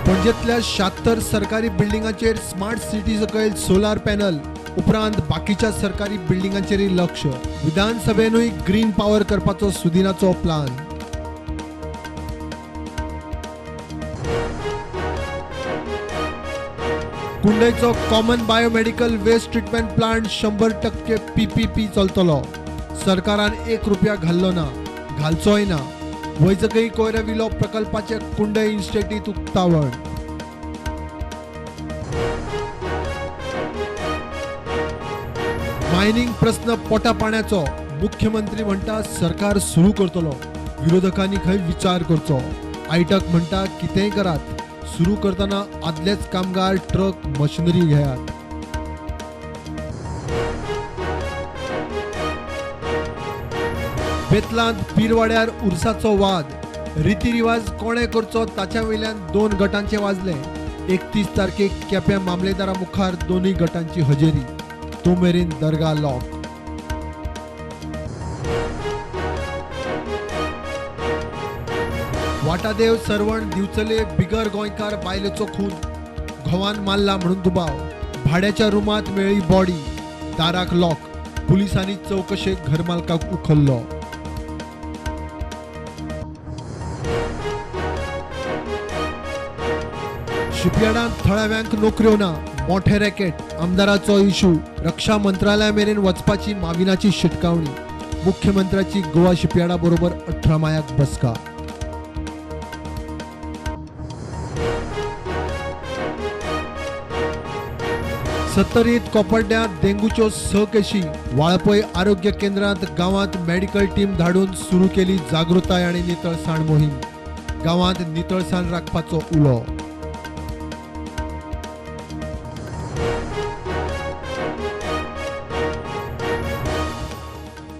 पणजेंतल्या 76 सरकारी बिल्डिंगांचेर smart city सकयल सोलार panel, उपरांत बाकीच्या सरकारी बिल्डिंगांचेरय लक्ष. विधानसभेनूय ग्रीन पावर करपाचो सुदिनाचो प्लान. कुंडयचो common biomedical waste treatment plant 100% PPP चलतलो. सरकारान 1 रुपया घाल्लो ना, घालचोय ना. वैजकी कोयरा विलो प्रकल्पाचे कुंडय इन्स्टेटीत उक्तावण. मायनिंग प्रस्न पोटा पाण्याचो, मुख्यमंत्री म्हणटा सरकार सुरू करतलो, विरोधकांनी खंय विचार करचो. आयटक म्हणटा कितेंय करात, सुरू करतना आदलेच कामगार, ट्रक, मशिनरी घेयात. बेतलांत पिरवाड्यार उरसाचो वाद, रितीरिवाज कोणे करचो ताच्या वयल्यान 2 गटांचे वाजले. 31 तारखेक केप्यां मामलेदारा मुखार दोनूय गटांची हजेरी, तो मेरेन दर्गा लॉक. वाटादेव सरवण दिवचले बिगर गोंयकार बायलेचो खून, घोवान मारला म्हणून दुबाव. भाड्याच्या रुमांत मेळ्ळी बॉडी, दाराक लॉक. पुलिसांनी चवकशेक घरमालकाक उखल्लो. शिपयार्डांत थळाव्यांक नोकऱ्यो ना, मोठे रॅकेट, आमदाराचो इशू, रक्षा मंत्रालया मेरेन वचपाची माविनाची शिटकावणी. मुख्यमंत्र्याची गोवा शिपयार्डा बरोबर 18 मायाक बसका. सत्तरीत कोपर्ड्यांत डेंगूच्यो 6 केशी, वाळपय आरोग्य केंद्रांत गांवांत मेडिकल टीम धाडून सुरू केली जागृताय आनी नितळसाण मोहीम. गांवांत नितळसाण राखपाचो उलो.